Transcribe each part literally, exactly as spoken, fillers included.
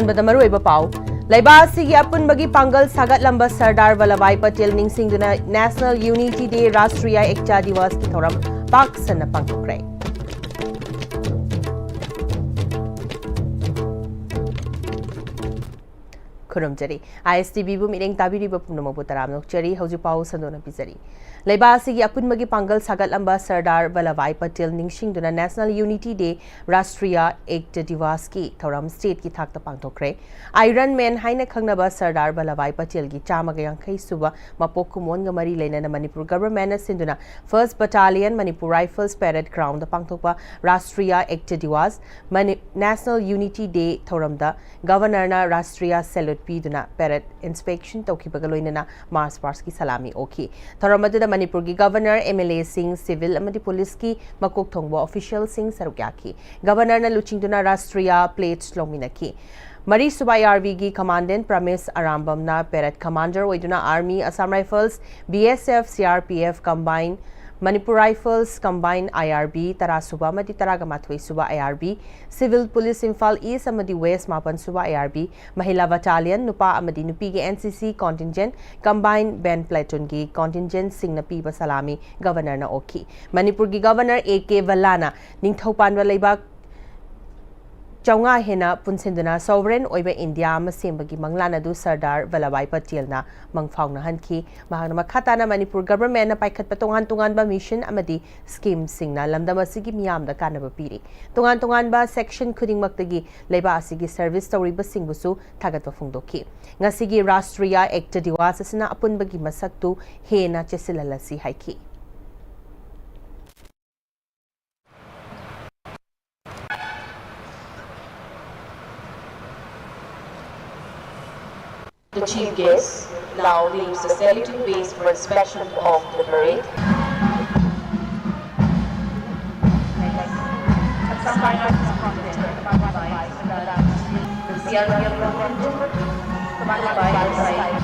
ꯑꯍꯥꯟꯕꯗ ꯃꯔꯨꯑꯣꯏꯕ ꯄꯥꯎ꯫ ꯂꯩꯕꯥꯛ ꯑꯁꯤꯒꯤ ꯑꯄꯨꯟꯕꯒꯤ ꯄꯥꯡꯒꯜ ꯁꯥꯒꯠꯂꯝꯕ Sardar Vallabhbhai Patel ꯅꯤꯡꯁꯤꯡꯗꯨꯅ National Unity Day, Rashtriya ꯑꯦꯛꯇꯥ ꯗꯤꯋꯥꯁꯀꯤ ꯊꯧꯔꯝ ꯄꯥꯛ ꯁꯟꯅ ꯄꯥꯡꯊꯣꯛꯈ꯭ꯔꯦ꯫ ꯈꯨꯔꯨꯝꯖꯔꯤ꯫ ISTVꯕꯨ ꯃꯤꯠꯌꯦꯡ ꯇꯥꯕꯤꯔꯤꯕ ꯄꯨꯝꯅꯃꯛꯄꯨ ꯇꯔꯥꯝꯅ ꯑꯣꯛꯆꯔꯤ꯫ ꯍꯧꯖꯤꯛ ꯄꯥꯎ ꯁꯟꯗꯣꯛꯅ ꯄꯤꯖꯔꯤ꯫ ꯂꯩꯕꯥꯛ ꯑꯁꯤꯒꯤ ꯑꯄꯨꯟꯕꯒꯤ ꯄꯥꯡꯒꯜ ꯁꯥꯒꯠꯂꯝꯕ Sardar Vallabhbhai Patel ꯅꯤꯡꯁꯤꯡꯗꯨꯅ National Unity Day, Rashtriya ꯑꯦꯛꯇꯥ ꯗꯤꯋꯥꯁꯀꯤ ꯊꯧꯔꯝ stateꯀꯤ ꯊꯥꯛꯇ ꯄꯥꯡꯊꯣꯛꯈ꯭ꯔꯦ꯫ Iron Man ꯍꯥꯏꯅ ꯈꯪꯅꯕ ꯁꯔꯗꯥꯔ ꯚꯜꯂꯚꯚꯥꯏ ꯄꯇꯦꯜꯒꯤ ꯆꯥꯝꯃꯒ ꯌꯥꯡꯈꯩ ꯁꯨꯕ ꯃꯄꯣꯛ ꯀꯨꯝꯑꯣꯟꯒ ꯃꯔꯤ ꯂꯩꯅꯅ ꯃꯅꯤꯄꯨꯔ governmentꯅ ꯁꯤꯟꯗꯨꯅ First Battalion, Manipur Rifles Parade Groundꯗ ꯄꯥꯡꯊꯣꯛꯄ ꯔꯥꯁꯇ꯭ꯔꯤꯌꯥ ꯑꯦꯛꯇꯥ ꯗꯤꯋꯥꯁ, ꯃꯅꯤ-, National Unity Day ꯊꯧꯔꯝꯗ Governorꯅ ꯔꯥꯁꯇ꯭ꯔꯤꯌꯥ salute ꯄꯤꯗꯨꯅ parade inspection ꯇꯧꯈꯤꯕꯒ ꯂꯣꯏꯅꯅ march pastꯀꯤ ꯁꯂꯥꯃꯤ ꯑꯣꯛꯈꯤ꯫ ꯊꯧꯔꯝ ꯑꯗꯨꯗ ꯃꯅꯤꯄꯨꯔꯒꯤ Governor, MLAꯁꯤꯡ, civil ꯑꯃꯗꯤ policeꯀꯤ ꯃꯀꯣꯛ ꯊꯣꯡꯕ officialꯁꯤꯡ ꯁꯔꯨꯛ ꯌꯥꯈꯤ꯫ Governorꯅ ꯂꯨꯆꯤꯡꯗꯨꯅ Rashtriya pledge ꯂꯧꯃꯤꯟꯅꯈꯤ꯫ ꯃꯔꯤꯁꯨꯕ IRBꯒꯤ Commandant ꯄ꯭ꯔꯃꯦꯁ ꯑꯔꯥꯝꯕꯝꯅ parade commander ꯑꯣꯏꯗꯨꯅ Army, Assam Rifles, BSF, CRPF combine, Manipur Rifles combine, IRB ꯇꯔꯥꯁꯨꯕ ꯑꯃꯗꯤ ꯇꯔꯥꯒ ꯃꯥꯊꯣꯏꯁꯨꯕ IRB, Civil Police Imphal East ꯑꯃꯗꯤ West ꯃꯥꯄꯟꯁꯨꯕ IRB, Mahila Battalion, ꯅꯨꯄꯥ ꯑꯃꯗꯤ ꯅꯨꯄꯤꯒꯤ NCC contingent, combine band platoonꯒꯤ contingentsꯁꯤꯡꯅ ꯄꯤꯕ ꯁꯂꯥꯃꯤ Governorꯅ ꯑꯣꯛꯈꯤ꯫ ꯃꯅꯤꯄꯨꯔꯒꯤ Governor A K ꯚꯜꯂꯥꯅ ꯅꯤꯡꯊꯧ ꯄꯥꯟꯕ ꯂꯩꯕꯥꯛ ꯆꯥꯝꯃꯉꯥ ꯍꯦꯟꯅ ꯄꯨꯟꯁꯤꯟꯗꯨꯅ sovereign ꯑꯣꯏꯕ ꯏꯟꯗꯤꯌꯥ ꯑꯃ ꯁꯦꯝꯕꯒꯤ ꯃꯪꯂꯥꯟ ꯑꯗꯨ ꯁꯔꯗꯥꯔ ꯚꯜꯂꯚꯚꯥꯏ ꯄꯇꯦꯜꯅ ꯃꯪꯐꯥꯎꯅꯍꯟꯈꯤ꯫ ꯃꯍꯥꯛꯅ ꯃꯈꯥ ꯇꯥꯅ ꯃꯅꯤꯄꯨꯔ governmentꯅ ꯄꯥꯏꯈꯠꯄ ꯇꯣꯉꯥꯟ ꯇꯣꯉꯥꯟꯕ mission ꯑꯃꯗꯤ schemeꯁꯤꯡꯅ ꯂꯝꯗꯝ ꯑꯁꯤꯒꯤ ꯃꯤꯌꯥꯝꯗ ꯀꯥꯟꯅꯕ ꯄꯤꯔꯤ꯫ ꯇꯣꯉꯥꯟ ꯇꯣꯉꯥꯟꯕ section ꯈꯨꯗꯤꯡꯃꯛꯇꯒꯤ ꯂꯩꯕꯥꯛ ꯑꯁꯤꯒꯤ service ꯇꯧꯔꯤꯕꯁꯤꯡꯕꯨꯁꯨ ꯊꯥꯒꯠꯄ ꯐꯣꯡꯗꯣꯛꯈꯤ꯫ ꯉꯁꯤꯒꯤ ꯔꯥꯁꯇ꯭ꯔꯤꯌꯥ ꯑꯦꯛꯇꯥ ꯗꯤꯋꯥꯁ ꯑꯁꯤꯅ ꯑꯄꯨꯟꯕꯒꯤ ꯃꯁꯛꯇꯨ ꯍꯦꯟꯅ ꯆꯦꯠꯁꯤꯜꯍꯜꯂꯁꯤ ꯍꯥꯏꯈꯤ꯫ The chief guest now leaves the saluting base for inspection of the parade. The C R P F commanded by the side.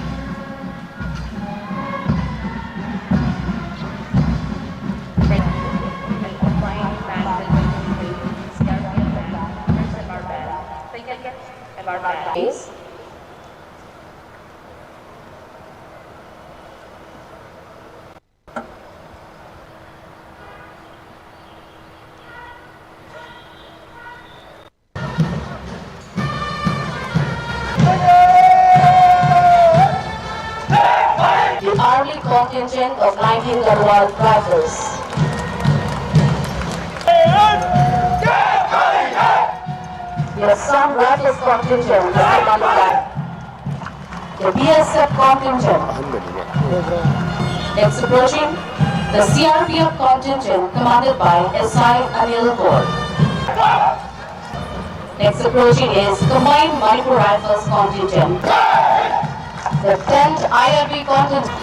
And combined band will be C R P F band, F M R band, second M R band. Army contingent of nineteen Garhwal Rifles. The Assam Rifles contingent is commanded by the B S F contingent. Next approaching, the C R P F contingent commanded by S I Anil Kaur. Next approaching is Combined Manipur Rifles contingent. The tenth I R B contingent.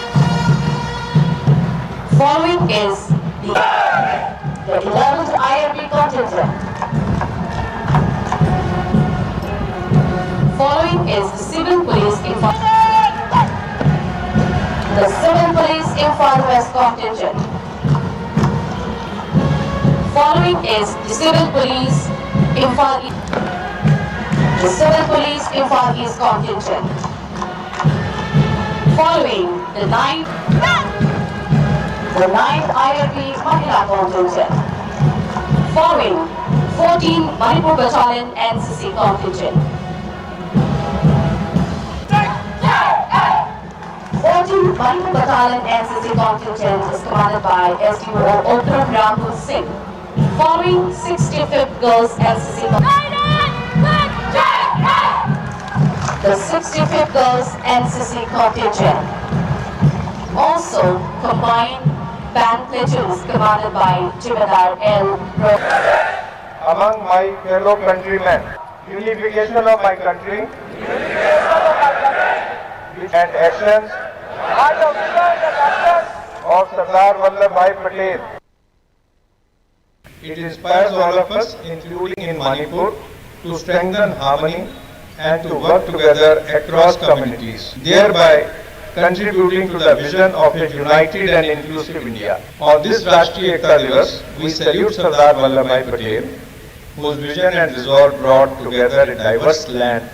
Following is the, the eleventh I R B contingent. Following is the Civil Police Imphal. The Civil Police Imphal West contingent. Following is the Civil Police Imphal East. The Civil Police Imphal East contingent. Following the ninth, the ninth I R B Mahila contingent. Following fourteen Manipur Battalion N C C contingent. Fourteen Manipur Battalion N C C contingent is commanded by S D O Okram Rampur Singh. Following sixty-fifth Girls N C C con-, the sixty-fifth Girls N C C contingent. Also, combined band platoons commanded by Jubedar L. Ro- Among my fellow countrymen, unification of my country and actions of Sardar Vallabhbhai Patel. It inspires all of us, including in Manipur, to strengthen harmony and to work together across communities, thereby contributing to the vision of a united and inclusive India. On this Rashtriya Ekta Divas, we salute Sardar Vallabhbhai Patel, whose vision and resolve brought together a diverse land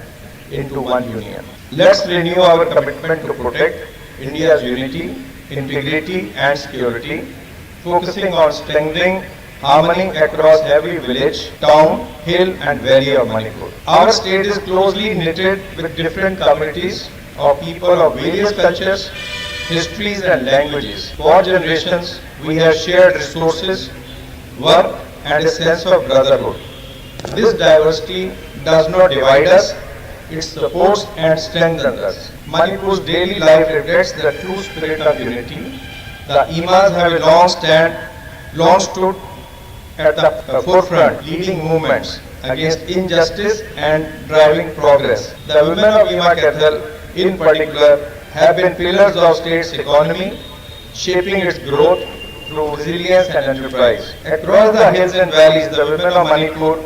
into one union. Let's renew our commitment to protect India's unity, integrity, and security, focusing on strengthening harmony across every village, town, hill, and valley of Manipur. Our state is closely knitted with different communities of people of various cultures, histories and languages. For generations, we have shared resources, work, and a sense of brotherhood. This diversity does not divide us, it supports and strengthens us. Manipur's daily life reflects the true spirit of unity. The Imas have a long stand, long stood at the forefront, leading movements against injustice and driving progress. The women of Ima Kaithal, in particular, have been pillars of state's economy, shaping its growth through resilience and enterprise. Across the hills and valleys, the women of Manipur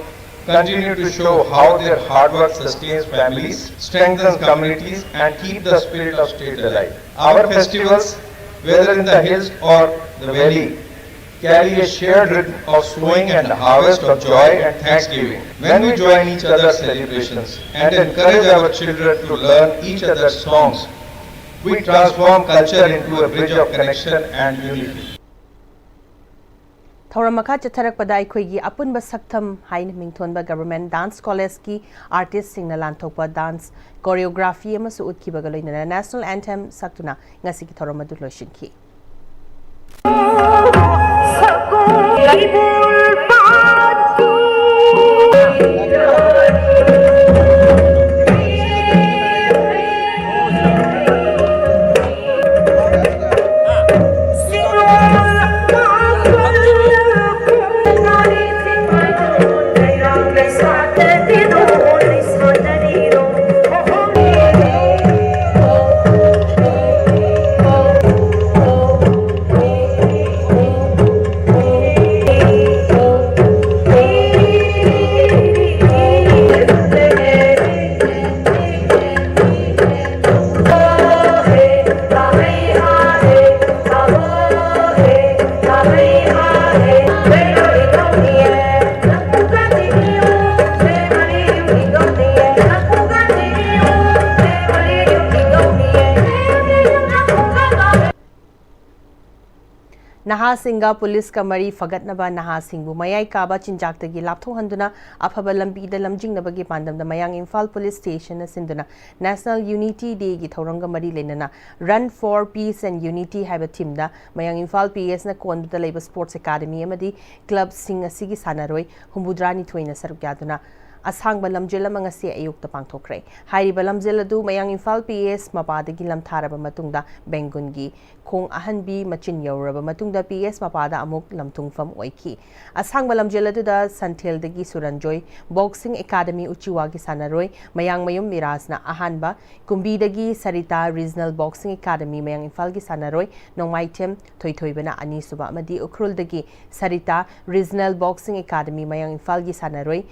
continue to show how their hard work sustains families, strengthens communities, and keep the spirit of state alive. Our festivals, whether in the hills or the valley, carry a shared rhythm of sowing and harvest, of joy and thanksgiving. When we join each other's celebrations and encourage our children to learn each other's songs, we transform culture into a bridge of connection and unity. ꯊꯧꯔꯝ ꯃꯈꯥ ꯆꯠꯊꯔꯛꯄꯗ ꯑꯩꯈꯣꯏꯒꯤ ꯑꯄꯨꯟꯕ ꯁꯛꯊꯝ ꯍꯥꯏꯅ ꯃꯤꯡꯊꯣꯟꯕ government dance ꯀꯣꯂꯦꯖꯀꯤ ꯑꯥꯔꯇꯤꯁꯁꯤꯡꯅ ꯂꯥꯟꯊꯣꯛꯄ dance choreography ꯑꯃꯁꯨ ꯎꯠꯈꯤꯕꯒ ꯂꯣꯏꯅꯅ national anthem ꯁꯛꯇꯨꯅ ꯉꯁꯤꯒꯤ ꯊꯧꯔꯝ ꯑꯗꯨ ꯂꯣꯏꯁꯤꯟꯈꯤ꯫ ꯅꯍꯥꯁꯤꯡꯒ ꯄꯨꯂꯤꯁꯀ ꯃꯔꯤ ꯐꯒꯠꯅꯕ, ꯅꯍꯥꯁꯤꯡꯕꯨ ꯃꯌꯥꯏ ꯀꯥꯕ ꯆꯤꯟꯖꯥꯛꯇꯒꯤ ꯂꯥꯞꯊꯣꯛꯍꯟꯗꯨꯅ ꯑꯐꯕ ꯂꯝꯕꯤꯗ ꯂꯝꯖꯤꯡꯅꯕꯒꯤ ꯄꯥꯟꯗꯝꯗ ꯃꯌꯥꯡ ꯏꯝꯐꯥꯜ ꯄꯨꯂꯤꯁ ꯁ꯭ꯇꯦꯁꯟꯅ ꯁꯤꯟꯗꯨꯅ National Unity Dayꯒꯤ ꯊꯧꯔꯝꯒ ꯃꯔꯤ ꯂꯩꯅꯅ Run for Peace and Unity ꯍꯥꯏꯕ ꯊꯤꯝꯗ ꯃꯌꯥꯡ ꯏꯝꯐꯥꯜ ꯄꯤ ꯑꯦꯁꯅ ꯀꯣꯟꯕꯗ ꯂꯩꯕ ꯁ꯭ꯄꯣꯔꯠꯁ ꯑꯦꯀꯥꯗꯃꯤ ꯑꯃꯗꯤ ꯀ꯭ꯂꯕꯁꯤꯡ ꯑꯁꯤꯒꯤ ꯁꯥꯟꯅꯔꯣꯏ ꯍꯨꯝꯐꯨꯇꯔꯥ ꯅꯤꯊꯣꯏꯅ ꯁꯔꯨꯛ ꯌꯥꯗꯨꯅ ꯑꯁꯥꯡꯕ ꯂꯝꯖꯦꯜ ꯑꯃ ꯉꯁꯤ ꯑꯌꯨꯛꯇ ꯄꯥꯡꯊꯣꯛꯈ꯭ꯔꯦ꯫ ꯍꯥꯏꯔꯤꯕ ꯂꯝꯖꯦꯜ ꯑꯗꯨ ꯃꯌꯥꯡ ꯏꯝꯐꯥꯜ ꯄꯤ ꯑꯦꯁ ꯃꯄꯥꯗꯒꯤ ꯂꯝꯊꯥꯔꯕ ꯃꯇꯨꯡꯗ ꯕꯦꯡꯒꯨꯟꯒꯤ ꯈꯣꯡ ꯑꯍꯟꯕꯤ ꯃꯆꯤꯟ ꯌꯧꯔꯨꯔꯕ ꯃꯇꯨꯡꯗ ꯄꯤ ꯑꯦꯁ ꯃꯄꯥꯗ ꯑꯃꯨꯛ ꯂꯝꯊꯨꯡꯐꯝ ꯑꯣꯏꯈꯤ꯫ ꯑꯁꯥꯡꯕ ꯂꯝꯖꯦꯜ ꯑꯗꯨꯗ ꯁꯟꯊꯦꯜꯗꯒꯤ ꯁꯨꯔꯟꯖꯣꯏ ꯕꯣꯛꯁꯤꯡ ꯑꯦꯀꯥꯗꯃꯤ ꯎꯆꯤꯋꯥꯒꯤ ꯁꯥꯟꯅꯔꯣꯏ ꯃꯌꯥꯡꯃꯌꯨꯝ ꯃꯤꯔꯥꯖꯅ ꯑꯍꯥꯟꯕ, ꯀꯨꯝꯕꯤꯗꯒꯤ ꯁꯔꯤꯇꯥ ꯔꯤꯖꯅꯦꯜ ꯕꯣꯛꯁꯤꯡ ꯑꯦꯀꯥꯗꯃꯤ ꯃꯌꯥꯡ ꯏꯝꯐꯥꯜꯒꯤ ꯁꯥꯟꯅꯔꯣꯏ ꯅꯣꯡꯃꯥꯏꯊꯦꯝ ꯊꯣꯏꯊꯣꯏꯕꯅ ꯑꯅꯤꯁꯨꯕ ꯑꯃꯗꯤ ꯎꯈ꯭ꯔꯨꯜꯗꯒꯤ ꯁꯔꯤꯇꯥ ꯔꯤꯖꯅꯦꯜ ꯕꯣꯛꯁꯤꯡ ꯑꯦꯀꯥꯗꯃꯤ ꯃꯌꯥꯡ ꯏꯝꯐꯥꯜꯒꯤ ꯁꯥꯟꯅꯔꯣꯏ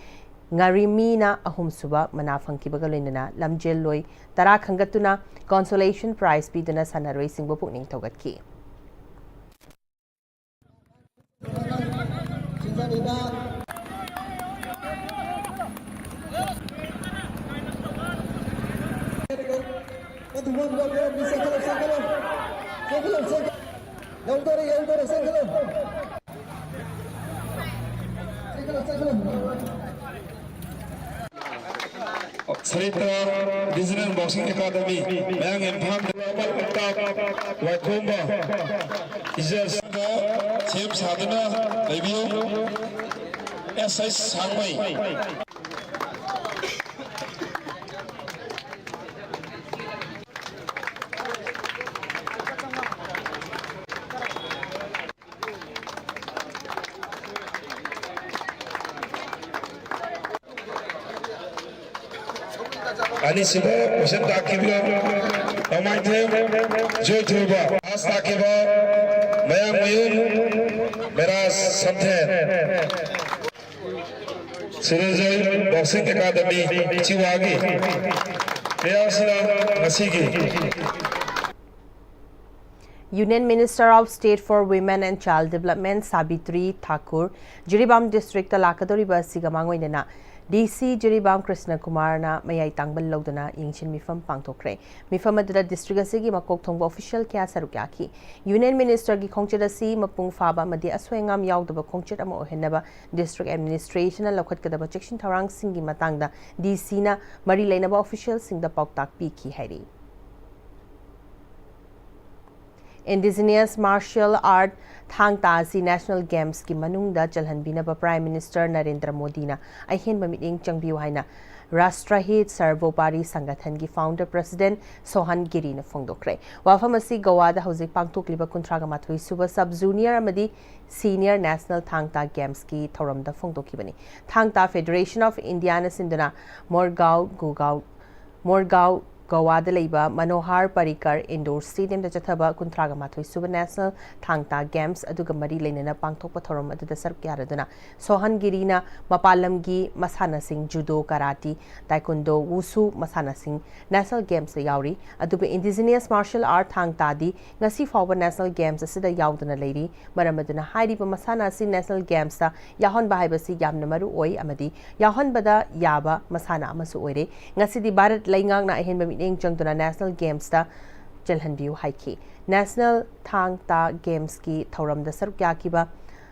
ꯉꯥꯔꯤꯃꯤꯅ ꯑꯍꯨꯝꯁꯨꯕ ꯃꯅꯥ ꯐꯪꯈꯤꯕꯒ ꯂꯣꯏꯅꯅ ꯂꯝꯖꯦꯜꯂꯣꯏ ꯇꯔꯥ ꯈꯟꯒꯠꯇꯨꯅ consolation prize ꯄꯤꯗꯨꯅ ꯁꯥꯟꯅꯔꯣꯏꯁꯤꯡꯕꯨ ꯄꯨꯛꯅꯤꯡ ꯊꯧꯒꯠꯈꯤ꯫ ꯌꯧꯗꯣꯔꯦ, ꯌꯧꯗꯣꯔꯦ, ꯆꯦꯟꯈꯠꯂꯣ꯫ ꯆꯦꯟꯈꯠꯂꯣ, ꯆꯦꯟꯈꯠꯂꯣ꯫ ꯁꯔꯤꯇꯥ ꯔꯤꯖꯅꯦꯜ ꯕꯣꯛꯁꯤꯡ ꯑꯦꯀꯥꯗꯃꯤ, ꯃꯌꯥꯡ ꯏꯝꯐꯥꯜ, ꯒ꯭ꯂꯣꯕꯜ ꯑꯜꯇꯥꯞ ꯋꯥꯏꯈꯣꯝꯕ, ꯏꯖꯁ ꯁꯦꯝ ꯁꯥꯗꯨꯅ ꯂꯩꯕꯤꯌꯨ꯫ ꯑꯦꯁ ꯑꯩꯆ ꯁꯥꯡꯃꯩ꯫ ꯑꯅꯤꯁꯨꯕ ꯄꯣꯖꯤꯁꯟ ꯇꯥꯈꯤꯕ ꯅꯣꯡꯃꯥꯏꯊꯦꯝ ꯖꯣꯏꯊꯣꯏꯕ, ꯐꯥꯔꯁ ꯇꯥꯈꯤꯕ ꯃꯌꯥꯡꯃꯌꯨꯝ ꯃꯤꯔꯥꯖ ꯁꯝꯊꯦꯟ꯫ ꯁꯨꯔꯟꯖꯣꯏ ꯕꯣꯛꯁꯤꯡ ꯑꯦꯀꯥꯗꯃꯤ ꯎꯆꯤꯋꯥꯒꯤ ꯄ꯭ꯂꯦꯌꯔꯁꯤꯅ ꯉꯁꯤꯒꯤ Union Minister of State for Women and Child Development Savitri Thakur ꯖꯤꯔꯤꯕꯥꯝ ꯗꯤꯁꯇ꯭ꯔꯤꯛꯇ ꯂꯥꯛꯀꯗꯧꯔꯤꯕ ꯑꯁꯤꯒ ꯃꯥꯡꯑꯣꯏꯅꯅ ꯗꯤ ꯁꯤ ꯖꯤꯔꯤꯕꯥꯝ ꯀ꯭ꯔꯤꯁꯅ ꯀꯨꯃꯥꯔꯅ ꯃꯌꯥꯏ ꯇꯥꯡꯕ ꯂꯧꯗꯨꯅ ꯌꯦꯡꯁꯤꯟ ꯃꯤꯐꯝ ꯄꯥꯡꯊꯣꯛꯈ꯭ꯔꯦ꯫ ꯃꯤꯐꯝ ꯑꯗꯨꯗ ꯗꯤꯁꯇ꯭ꯔꯤꯛ ꯑꯁꯤꯒꯤ ꯃꯀꯣꯛ ꯊꯣꯡꯕ ꯑꯣꯐꯤꯁꯤꯌꯦꯜ ꯀꯌꯥ ꯁꯔꯨꯛ ꯌꯥꯈꯤ꯫ ꯌꯨꯅꯤꯌꯟ ꯃꯤꯅꯤꯁꯇꯔꯒꯤ ꯈꯣꯡꯆꯠ ꯑꯁꯤ ꯃꯄꯨꯡ ꯐꯥꯕ ꯑꯃꯗꯤ ꯑꯁꯣꯏ ꯑꯉꯥꯝ ꯌꯥꯎꯗꯕ ꯈꯣꯡꯆꯠ ꯑꯃ ꯑꯣꯏꯍꯟꯅꯕ ꯗꯤꯁꯇ꯭ꯔꯤꯛ ꯑꯦꯗꯃꯤꯅꯤꯁꯇ꯭ꯔꯦꯁꯟꯅ ꯂꯧꯈꯠꯀꯗꯕ ꯆꯦꯛꯁꯤꯟ ꯊꯧꯔꯥꯡꯁꯤꯡꯒꯤ ꯃꯇꯥꯡꯗ ꯗꯤ ꯁꯤꯅ ꯃꯔꯤ ꯂꯩꯅꯕ ꯑꯣꯐꯤꯁꯤꯌꯦꯜꯁꯤꯡꯗ ꯄꯥꯎꯇꯥꯛ ꯄꯤꯈꯤ ꯍꯥꯏꯔꯤ꯫ Indigenous Martial Art ꯊꯥꯡ ꯇꯥ ꯑꯁꯤ ꯅꯦꯁꯅꯦꯜ ꯒꯦꯝꯁꯀꯤ ꯃꯅꯨꯡꯗ ꯆꯜꯍꯟꯕꯤꯅꯕ ꯄ꯭ꯔꯥꯏꯝ ꯃꯤꯅꯤꯁꯇꯔ ꯅꯔꯦꯟꯗ꯭ꯔ ꯃꯣꯗꯤꯅ ꯑꯍꯦꯟꯕ ꯃꯤꯠꯌꯦꯡ ꯆꯪꯕꯤꯌꯨ ꯍꯥꯏꯅ ꯔꯥꯁꯇ꯭ꯔꯍꯤꯠ ꯁꯔꯕꯣꯄꯥꯔꯤ ꯁꯪꯒꯊꯟꯒꯤ ꯐꯥꯎꯟꯗꯔ ꯄ꯭ꯔꯁꯤꯗꯦꯟ ꯁꯣꯍꯟ ꯒꯤꯔꯤꯅ ꯐꯣꯡꯗꯣꯛꯈ꯭ꯔꯦ꯫ ꯋꯥꯐꯝ ꯑꯁꯤ ꯒꯣꯋꯥꯗ ꯍꯧꯖꯤꯛ ꯄꯥꯡꯊꯣꯛꯂꯤꯕ ꯀꯨꯟꯊ꯭ꯔꯥꯒ ꯃꯥꯊꯣꯏ ꯁꯨꯕ ꯁꯕ ꯖꯨꯅꯤꯌꯔ ꯑꯃꯗꯤ ꯁꯤꯅꯤꯌꯔ ꯅꯦꯁꯅꯦꯜ ꯊꯥꯡ ꯇꯥ ꯒꯦꯝꯁꯀꯤ ꯊꯧꯔꯝꯗ ꯐꯣꯡꯗꯣꯛꯈꯤꯕꯅꯤ꯫ ꯊꯥꯡ ꯇꯥ ꯐꯦꯗꯔꯦꯁꯟ ꯑꯣꯐ ꯏꯟꯗꯤꯌꯥꯅ ꯁꯤꯟꯗꯨꯅ ꯃꯣꯔꯒꯥꯎ ꯒꯨꯒꯥꯎ ꯃꯣꯔꯒꯥꯎ ꯒꯣꯋꯥꯗ ꯂꯩꯕ ꯃꯅꯣꯍꯥꯔ ꯄꯔꯤꯀꯔ ꯏꯟꯗꯣꯔ ꯁ꯭ꯇꯦꯗꯤꯌꯝꯗ ꯆꯠꯊꯕ ꯀꯨꯟꯊ꯭ꯔꯥꯒ ꯃꯥꯊꯣꯏ ꯁꯨꯕ ꯅꯦꯁꯅꯦꯜ ꯊꯥꯡ ꯇꯥ ꯒꯦꯝꯁ ꯑꯗꯨꯒ ꯃꯔꯤ ꯂꯩꯅꯅ ꯄꯥꯡꯊꯣꯛꯄ ꯊꯧꯔꯝ ꯑꯗꯨꯗ ꯁꯔꯨꯛ ꯌꯥꯔꯗꯨꯅ ꯁꯣꯍꯟ ꯒꯤꯔꯤꯅ ꯃꯄꯥꯟ ꯂꯝꯒꯤ ꯃꯁꯥꯟꯅꯁꯤꯡ ꯖꯨꯗꯣ, ꯀꯔꯥꯇꯤ, ꯇꯥꯏꯀꯨꯟꯗꯣ, ꯋꯨꯁꯨ ꯃꯁꯥꯟꯅꯁꯤꯡ ꯅꯦꯁꯅꯦꯜ ꯒꯦꯝꯁꯇ ꯌꯥꯎꯔꯤ꯫ ꯑꯗꯨꯕꯨ ꯏꯟꯗꯤꯖꯤꯅꯁ ꯃꯥꯔꯁꯤꯌꯦꯜ ꯑꯥꯔꯠ ꯊꯥꯡ ꯇꯥꯗꯤ ꯉꯁꯤ ꯐꯥꯎꯕ ꯅꯦꯁꯅꯦꯜ ꯒꯦꯝꯁ ꯑꯁꯤꯗ ꯌꯥꯎꯗꯅ ꯂꯩꯔꯤ꯫ ꯃꯔꯝ ꯑꯗꯨꯅ ꯍꯥꯏꯔꯤꯕ ꯃꯁꯥꯟꯅ ꯑꯁꯤ ꯅꯦꯁꯅꯦꯜ ꯒꯦꯝꯁꯇ ꯌꯥꯎꯍꯟꯕ ꯍꯥꯏꯕꯁꯤ ꯌꯥꯝꯅ ꯃꯔꯨ ꯑꯣꯏ ꯑꯃꯗꯤ ꯌꯥꯎꯍꯟꯕꯗ ꯌꯥꯕ ꯃꯁꯥꯟꯅ ꯑꯃꯁꯨ ꯑꯣꯏꯔꯦ꯫ ꯉꯁꯤꯗꯤ ꯚꯥꯔꯠ ꯂꯩꯉꯥꯛꯅ ꯑꯍꯦꯟꯕ ꯃꯤꯠꯌꯦꯡ ꯆꯪꯗꯨꯅ ꯅꯦꯁꯅꯦꯜ ꯒꯦꯝꯁꯇ ꯆꯜꯍꯟꯕꯤꯌꯨ ꯍꯥꯏꯈꯤ꯫ ꯅꯦꯁꯅꯦꯜ ꯊꯥꯡ ꯇꯥ ꯒꯦꯝꯁꯀꯤ ꯊꯧꯔꯝꯗ ꯁꯔꯨꯛ ꯌꯥꯈꯤꯕ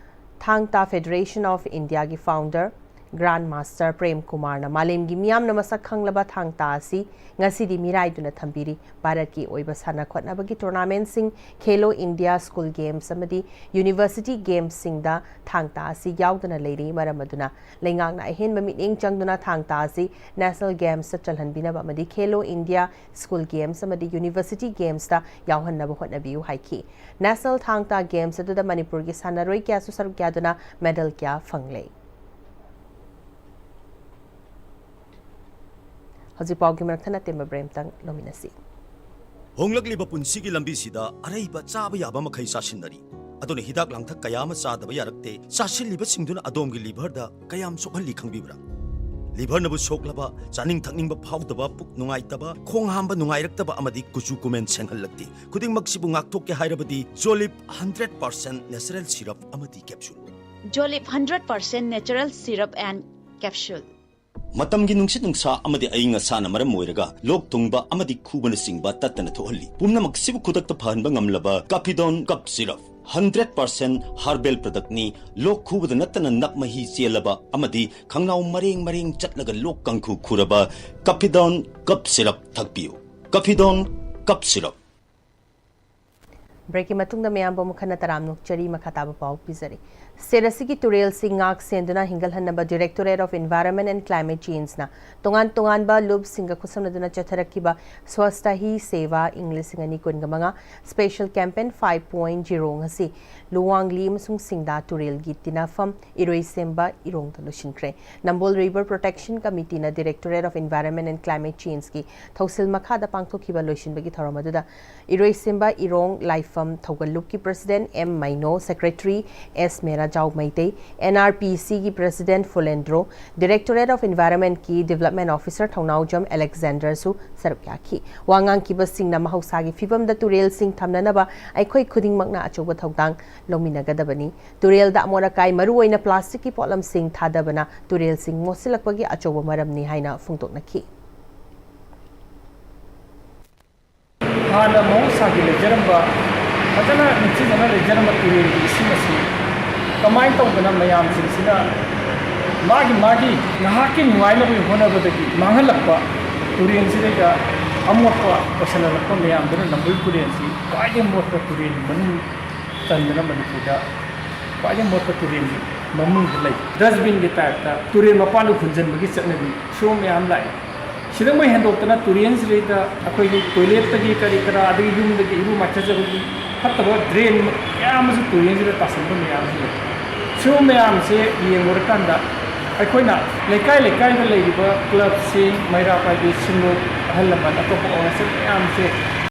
ꯊꯥꯡ ꯇꯥ ꯐꯦꯗꯔꯦꯁꯟ ꯑꯣꯐ ꯏꯟꯗꯤꯌꯥꯒꯤ ꯐꯥꯎꯟꯗꯔ ꯒ꯭ꯔꯥꯟ ꯃꯥꯁꯇꯔ ꯄ꯭ꯔꯦꯝ ꯀꯨꯃꯥꯔꯅ ꯃꯥꯂꯦꯝꯒꯤ ꯃꯤꯌꯥꯝꯅ ꯃꯁꯛ ꯈꯪꯂꯕ ꯊꯥꯡ ꯇꯥ ꯑꯁꯤ ꯉꯁꯤꯗꯤ ꯃꯤꯔꯥꯏꯗꯨꯅ ꯊꯝꯕꯤꯔꯤ꯫ ꯚꯥꯔꯠꯀꯤ ꯑꯣꯏꯕ ꯁꯥꯟꯅ ꯈꯣꯠꯅꯕꯒꯤ ꯇꯣꯔꯅꯥꯃꯦꯟꯠꯁꯤꯡ, ꯈꯦꯂꯣ ꯏꯟꯗꯤꯌꯥ ꯁ꯭ꯀꯨꯜ ꯒꯦꯝꯁ ꯑꯃꯗꯤ ꯌꯨꯅꯤꯚꯔꯁꯤꯇꯤ ꯒꯦꯝꯁꯁꯤꯡꯗ ꯊꯥꯡ ꯇꯥ ꯑꯁꯤ ꯌꯥꯎꯗꯅ ꯂꯩꯔꯤ꯫ ꯃꯔꯝ ꯑꯗꯨꯅ ꯂꯩꯉꯥꯛꯅ ꯑꯍꯦꯟꯕ ꯃꯤꯠꯌꯦꯡ ꯆꯪꯗꯨꯅ ꯊꯥꯡ ꯇꯥ ꯑꯁꯤ ꯅꯦꯁꯅꯦꯜ ꯒꯦꯝꯁꯇ ꯆꯜꯍꯟꯕꯤꯅꯕ ꯑꯃꯗꯤ ꯈꯦꯂꯣ ꯏꯟꯗꯤꯌꯥ ꯁ꯭ꯀꯨꯜ ꯒꯦꯝꯁ ꯑꯃꯗꯤ ꯌꯨꯅꯤꯚꯔꯁꯤꯇꯤ ꯒꯦꯝꯁꯇ ꯌꯥꯎꯍꯟꯅꯕ ꯍꯣꯠꯅꯕꯤꯌꯨ ꯍꯥꯏꯈꯤ꯫ ꯅꯦꯁꯅꯦꯜ ꯊꯥꯡ ꯇꯥ ꯒꯦꯝꯁ ꯑꯗꯨꯗ ꯃꯅꯤꯄꯨꯔꯒꯤ ꯁꯥꯟꯅꯔꯣꯏ ꯀꯌꯥꯁꯨ ꯁꯔꯨꯛ ꯌꯥꯗꯨꯅ ꯃꯦꯗꯜ ꯀꯌꯥ ꯐꯪꯂꯦ꯫ ꯍꯧꯖꯤꯛ ꯄꯥꯎꯒꯤ ꯃꯔꯛ ꯊꯠꯅ ꯇꯦꯟꯕ ꯕ꯭ꯔꯦꯛ ꯑꯃꯇꯪ ꯂꯧꯃꯤꯟꯅꯁꯤ꯫ ꯍꯣꯡꯂꯛꯂꯤꯕ ꯄꯨꯟꯁꯤꯒꯤ ꯂꯝꯕꯤꯁꯤꯗ ꯑꯔꯩꯕ ꯆꯥꯕ ꯌꯥꯕ ꯃꯈꯩ ꯆꯥꯁꯤꯟꯅꯔꯤ꯫ ꯑꯗꯨꯅ ꯍꯤꯗꯥꯛ ꯂꯥꯡꯊꯛ ꯀꯌꯥ ꯑꯃ ꯆꯥꯗꯕ ꯌꯥꯔꯛꯇꯦ꯫ ꯆꯥꯁꯤꯜꯂꯤꯕꯁꯤꯡꯗꯨꯅ ꯑꯗꯣꯝꯒꯤ ꯂꯤꯚꯔꯗ ꯀꯌꯥꯝ ꯁꯣꯛꯍꯜꯂꯤ ꯈꯪꯕꯤꯕ꯭ꯔꯥ? ꯂꯤꯚꯔꯅꯕꯨ ꯁꯣꯛꯂꯕ, ꯆꯥꯅꯤꯡ ꯊꯛꯅꯤꯡꯕ ꯐꯥꯎꯗꯕ, ꯄꯨꯛ ꯅꯨꯡꯉꯥꯏꯇꯕ, ꯈꯣꯡ ꯍꯥꯝꯕ ꯅꯨꯡꯉꯥꯏꯔꯛꯇꯕ ꯑꯃꯗꯤ ꯀꯨꯆꯨ ꯀꯨꯃꯦꯟ ꯁꯦꯡꯍꯜꯂꯛꯇꯦ꯫ ꯈꯨꯗꯤꯡꯃꯛꯁꯤꯕꯨ ꯉꯥꯛꯊꯣꯛꯀꯦ ꯍꯥꯏꯔꯕꯗꯤ ꯖꯣꯂꯤꯞ ꯍꯟꯗ꯭ꯔꯦꯠ ꯄꯥꯔꯁꯦꯟꯠ ꯅꯦꯆꯔꯦꯜ ꯁꯤꯔꯞ ꯑꯃꯗꯤ capsule. Jolip hundred percent natural syrup and capsule. ꯃꯇꯝꯒꯤ ꯅꯨꯡꯁꯤꯠ ꯅꯨꯡꯁꯥ ꯑꯃꯗꯤ ꯑꯏꯪ ꯑꯁꯥꯅ ꯃꯔꯝ ꯑꯣꯏꯔꯒ ꯂꯣꯛ ꯊꯨꯡꯕ ꯑꯃꯗꯤ ꯈꯨꯕꯅꯆꯤꯡꯕ ꯇꯠꯇꯅ ꯊꯣꯛꯍꯜꯂꯤ꯫ ꯄꯨꯝꯅꯃꯛꯁꯤꯕꯨ ꯈꯨꯗꯛꯇ ꯐꯍꯟꯕ ꯉꯝꯂꯕ ꯀꯥꯐꯤꯗꯣꯟ ꯀꯞ ꯁꯤꯔꯞ, ꯍꯟꯗ꯭ꯔꯦꯠ ꯄꯥꯔꯁꯦꯟ ꯍꯥꯔꯕꯦꯜ ꯄ꯭ꯔꯗꯛꯅꯤ꯫ ꯂꯣꯛ ꯈꯨꯕꯗ ꯅꯠꯇꯅ ꯅꯞ ꯃꯍꯤ ꯆꯦꯜꯂꯕ ꯑꯃꯗꯤ ꯈꯪꯅꯥꯎ ꯃꯔꯦꯡ ꯃꯔꯦꯡ ꯆꯠꯂꯒ ꯂꯣꯛ ꯀꯥꯡꯈꯨ ꯈꯨꯔꯕ ꯀꯥꯐꯤꯗꯣꯟ ꯀꯞ ꯁꯤꯔꯞ ꯊꯛꯄꯤꯌꯨ꯫ ꯀꯥꯐꯤꯗꯣꯟ ꯀꯞ ꯁꯤꯔꯞ꯫ ꯕ꯭ꯔꯦꯛꯀꯤ ꯃꯇꯨꯡꯗ ꯃꯌꯥꯝꯕꯨ ꯑꯃꯨꯛ ꯍꯟꯅ ꯇꯔꯥꯝꯅ ꯑꯣꯛꯆꯔꯤ꯫ ꯃꯈꯥ ꯇꯥꯕ ꯄꯥꯎ ꯄꯤꯖꯔꯤ꯫ ꯁ꯭ꯇꯦꯠ ꯑꯁꯤꯒꯤ ꯇꯨꯔꯦꯜꯁꯤꯡ ꯉꯥꯛ ꯁꯦꯟꯗꯨꯅ ꯍꯤꯡꯒꯠꯍꯟꯅꯕ Directorate of Environment and Climate Changeꯅ ꯇꯣꯉꯥꯟ ꯇꯣꯉꯥꯟꯕ ꯂꯨꯞꯁꯤꯡꯒ ꯈꯨꯠꯁꯝꯅꯗꯨꯅ ꯆꯠꯊꯔꯛꯈꯤꯕ ꯁ꯭ꯋꯁꯊ ꯍꯤ ꯁꯦꯚꯥ ꯏꯪ ꯂꯤꯁꯤꯡ ꯑꯅꯤ ꯀꯨꯟꯒ ꯃꯉꯥ Special Campaign five point zero ꯉꯁꯤ ꯂꯨꯋꯥꯡꯂꯤ ꯑꯃꯁꯨꯡ ꯁꯤꯡꯗꯥ ꯇꯨꯔꯦꯜꯒꯤ ꯇꯤꯟꯅꯐꯝ ꯏꯔꯣꯏꯁꯦꯝꯕ ꯏꯔꯣꯡꯗ ꯂꯣꯏꯁꯤꯟꯈ꯭ꯔꯦ꯫ ꯅꯝꯕꯣꯜ River Protection Committeeꯅ Directorate of Environment and Climate Changeꯀꯤ ꯊꯧꯁꯤꯜ ꯃꯈꯥꯗ ꯄꯥꯡꯊꯣꯛꯈꯤꯕ ꯂꯣꯏꯁꯤꯟꯕꯒꯤ ꯊꯧꯔꯝ ꯑꯗꯨꯗ ꯏꯔꯣꯏꯁꯦꯝꯕ ꯏꯔꯣꯡ ꯂꯥꯏꯐꯝ ꯊꯧꯒꯜꯂꯨꯞꯀꯤ President M Meino, Secretary S Merajao Meitei, N R P ꯁꯤꯒꯤ President ꯐꯨꯂꯦꯟꯗ꯭ꯔꯣ, Directorate of Environmentꯀꯤ Development Officer ꯊꯧꯅꯥꯎꯖꯝ ꯑꯂꯦꯛꯖꯦꯟꯗꯔꯁꯨ ꯁꯔꯨꯛ ꯌꯥꯈꯤ꯫ ꯋꯥ ꯉꯥꯡꯈꯤꯕꯁꯤꯡꯅ ꯃꯍꯧꯁꯥꯒꯤ ꯐꯤꯕꯝꯗ ꯇꯨꯔꯦꯜꯁꯤꯡ ꯊꯝꯅꯅꯕ ꯑꯩꯈꯣꯏ ꯈꯨꯗꯤꯡꯃꯛꯅ ꯑꯆꯧꯕ ꯊꯧꯗꯥꯡ ꯂꯧꯃꯤꯟꯅꯒꯗꯕꯅꯤ꯫ ꯇꯨꯔꯦꯜꯗ ꯑꯃꯣꯠ ꯑꯀꯥꯏ, ꯃꯔꯨꯑꯣꯏꯅ plasticꯀꯤ ꯄꯣꯠꯂꯝꯁꯤꯡ ꯊꯥꯗꯕꯅ ꯇꯨꯔꯦꯜꯁꯤꯡ ꯃꯣꯠꯁꯤꯜꯂꯛꯄꯒꯤ ꯑꯆꯧꯕ ꯃꯔꯝꯅꯤ ꯍꯥꯏꯅ ꯐꯣꯡꯗꯣꯛꯅꯈꯤ꯫ ꯍꯥꯟꯅ ꯃꯍꯧꯁꯥꯒꯤ ꯂꯩꯖꯔꯝꯕ, ꯐꯖꯅ ꯅꯤꯡꯊꯤꯖꯅ ꯂꯩꯖꯔꯝꯕ ꯇꯨꯔꯦꯜꯒꯤ ꯏꯁꯤꯡ ꯑꯁꯤ ꯀꯃꯥꯏꯅ ꯇꯧꯗꯅ ꯃꯌꯥꯝꯁꯤꯡꯁꯤꯅ ꯃꯥꯒꯤ ꯃꯥꯒꯤ ꯉꯥꯏꯍꯥꯛꯀꯤ ꯅꯨꯡꯉꯥꯏꯅꯕꯒꯤ ꯍꯣꯠꯅꯕꯗꯒꯤ ꯃꯥꯡꯍꯜꯂꯛꯄ, ꯇꯨꯔꯦꯜꯁꯤꯗꯩꯗ ꯑꯃꯣꯠꯄ ꯑꯣꯏꯁꯜꯍꯜꯂꯛꯄ ꯃꯌꯥꯝꯗꯨꯅ ꯅꯝꯕꯨꯜ ꯇꯨꯔꯦꯜꯁꯤ ꯈ꯭ꯋꯥꯏꯗꯒꯤ ꯃꯣꯠꯄ ꯇꯨꯔꯦꯜꯒꯤ ꯃꯅꯨꯡ ꯆꯟꯗꯅ ꯃꯅꯤꯄꯨꯔꯗ ꯈ꯭ꯋꯥꯏꯗꯒꯤ ꯃꯣꯠꯄ ꯇꯨꯔꯦꯜꯒꯤ ꯃꯃꯤꯡꯗ ꯂꯩ꯫ Dustbinꯒꯤ typeꯇ ꯇꯨꯔꯦꯜ ꯃꯄꯥꯟꯗ ꯍꯨꯟꯖꯟꯕꯒꯤ ꯆꯠꯅꯕꯤ ꯁꯤꯒꯨꯝꯕ ꯃꯌꯥꯝ ꯂꯥꯛꯑꯦ꯫ ꯁꯤꯗ ꯃꯣꯏ ꯍꯦꯟꯗꯣꯛꯇꯅ ꯇꯨꯔꯦꯜꯁꯤꯗꯩꯗ ꯑꯩꯈꯣꯏꯒꯤ toiletꯇꯒꯤ ꯀꯔꯤ ꯀꯔꯥ, ꯑꯗꯒꯤ ꯌꯨꯝꯗꯒꯤ ꯏꯔꯨ ꯃꯥꯏꯊꯖꯕꯒꯤ ꯐꯠꯇꯕ drain ꯃꯌꯥꯝ ꯑꯃꯁꯨ ꯇꯨꯔꯦꯜꯁꯤꯗ ꯇꯥꯁꯟꯕ ꯃꯌꯥꯝꯁꯨ ꯂꯩ꯫ ꯁꯤꯒꯨꯝꯕ ꯃꯌꯥꯝꯁꯦ ꯌꯦꯡꯉꯨꯔꯀꯥꯟꯗ ꯑꯩꯈꯣꯏꯅ ꯂꯩꯀꯥꯏ ꯂꯩꯀꯥꯏꯗ ꯂꯩꯔꯤꯕ clubꯁꯤꯡ, ꯃꯩꯔꯥ ꯄꯥꯏꯕꯤ, ꯁꯤꯡꯂꯨꯞ, ꯑꯍꯜ ꯂꯃꯟ, ꯑꯇꯣꯞꯄ organization ꯃꯌꯥꯝꯁꯦ